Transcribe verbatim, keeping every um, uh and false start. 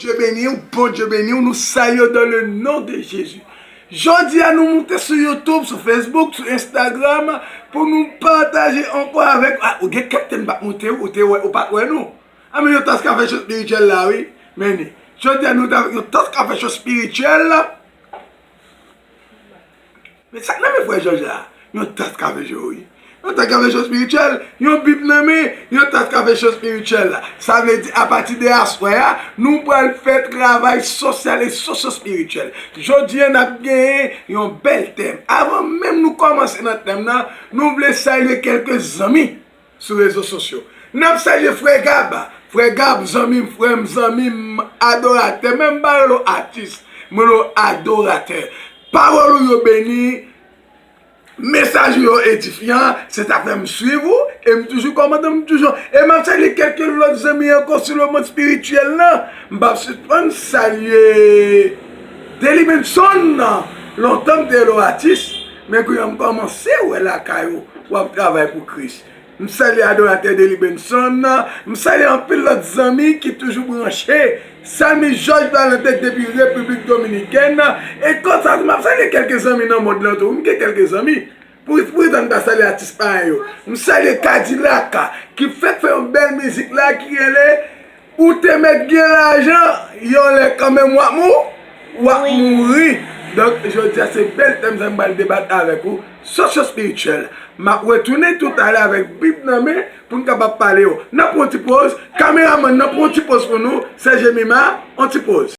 Bondye beni w, Bondye beni w, nou salye w dans le nom de Jésus. Jodi a nou moute sou YouTube, sou Facebook, sou Instagram pou nou pataje ankò avèk, ah, ou gen kèk tan m pa t moute, ou te wè, ou pa t wè nou. A men yon tas kafe cho espirityèl la wi. Men ni. Jodi a nou t avèk yon tas kafe cho espirityèl la. Men sa k nan men frè Jòj la? Yon tas kafe cho wi. Yon tas kafe cho espirityèl, yon bib nan men, yon tas kafe cho espirityèl la. Sa vle di apati de aswè a, nou pral fè travay sosyal e sosyo espirityèl. Jodi a n ap genyen yon bèl tèm. Avan menm nou kòmanse nan tèm nan, nou vle salye kèlke zanmi sou rezo sosyo. N ap salye frè Gab. Frè Gab, zanmi m, frè m, zanmi m, adoratè. Men m pa rele w atis, m rele w adoratè. Pawòl ou yo beni, mesaj ou yo edifyan, se sa fè m swiv ou, e m toujou kòmante, m toujou. E m ap salye kèlke lòt zanmi ankò sou lemonn espirityèl nan. M p ap sispann salye Deli Benson nan. Lontan m te rele w atis, men kounye a m kòmanse wè lakay ou, w ap travay pou Kris. M salye adoratè Deli Benson, m salye anpil lòt zanmi ki toujou branche. Salmis Jòj Valentin depi Repiblik Dominikèn. E konsa tou, m ap salye kèlke zanmi nan mond lan tou. M gen kèlke zanmi. Pou, pou itan m ta salye atis payen yo. M salye Kadilak ki fèk fè yon bèl mizik la ki rele Ou te mèt gen lajan, yon lè kanmenm w ap mou, w ap mouri. Donk, jodi a se bèl tèm sa m pral debat avèk ou, sosyo espirityèl. M ap retounen toutalè avèk bib nan men pou n kapab pale yo. N ap pran yon ti poz, kameramann nan pran yon ti poz pou nou, Sè Jemima, yon ti poz.